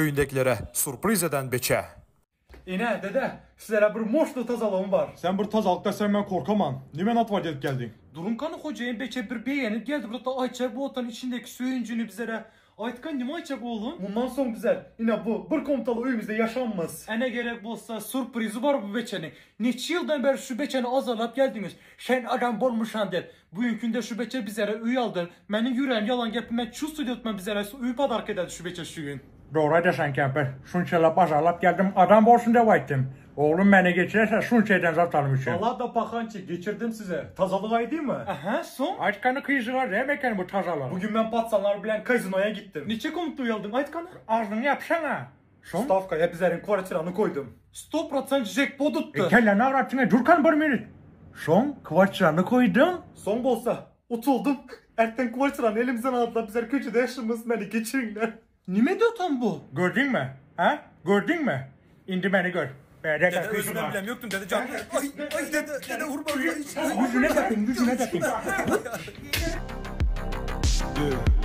Öýündekilere surpriz eden beçe. Ine, dede, sizlere bir moşny tazalygym bar. Sen bir tazalyk desen men korkaman. Nime natwat edip geldiň? Durun kany hojaýyn beçe bir begenip geldi bir aýtjak bu otan içindeki söýünjini bizlere Aýtkan nime aýtjak oglum? Mundan soň bizler ine bu bir komnataly öýümizde ýaşanmyz. Ene gerek bolsa surprizi bar bu beçeniň. Neçe ýyldan bäri şu beçeni azarlap geldiňiz. Sen adam bolmuşan diýip. Bu günki günde şu beçe bizlere öý aldy. Meniň ýüregim ýalan gepmi men çuwstwuýt etmän bizlere öý podarka ededi şu beçe şu gün. Dogry aýdasan kempir. Şunçalap azarlap geldim adam bolsun dep aýtdym. Oglum meni geçirerse şunça eden zatlarym üçin. Alada pahançik geçirdim size. Tazalyk aýdýmy? Aha soň? Aýtgany kyjygar näme eken bu tazalyk? Bugün men patsanlar bilen kazinoýa gitdim. Niçe komnatda öý aldyň aýt gana? Agzyňy ýapsaňa. Soň? Stawkaýa bizleriň kwartirany koýdum. Sto prosent jekpot utdy. E kelläni agratdyňa durkan bir minut. Soň kwartirany koýduň? Soň bolsa utuldym. Erten kwartirany elimizden aldylar bizler köçede ýaşamyz meni geçiriňler. Nime diýotan bu? Gördüňmi? Hä? Gördüňmi? Indi meni gör. Dede özümem bilem ýokdum dede jan. Aý aý dede dede urma. Ýüzüne depin, ýüzüne depin. Yeah.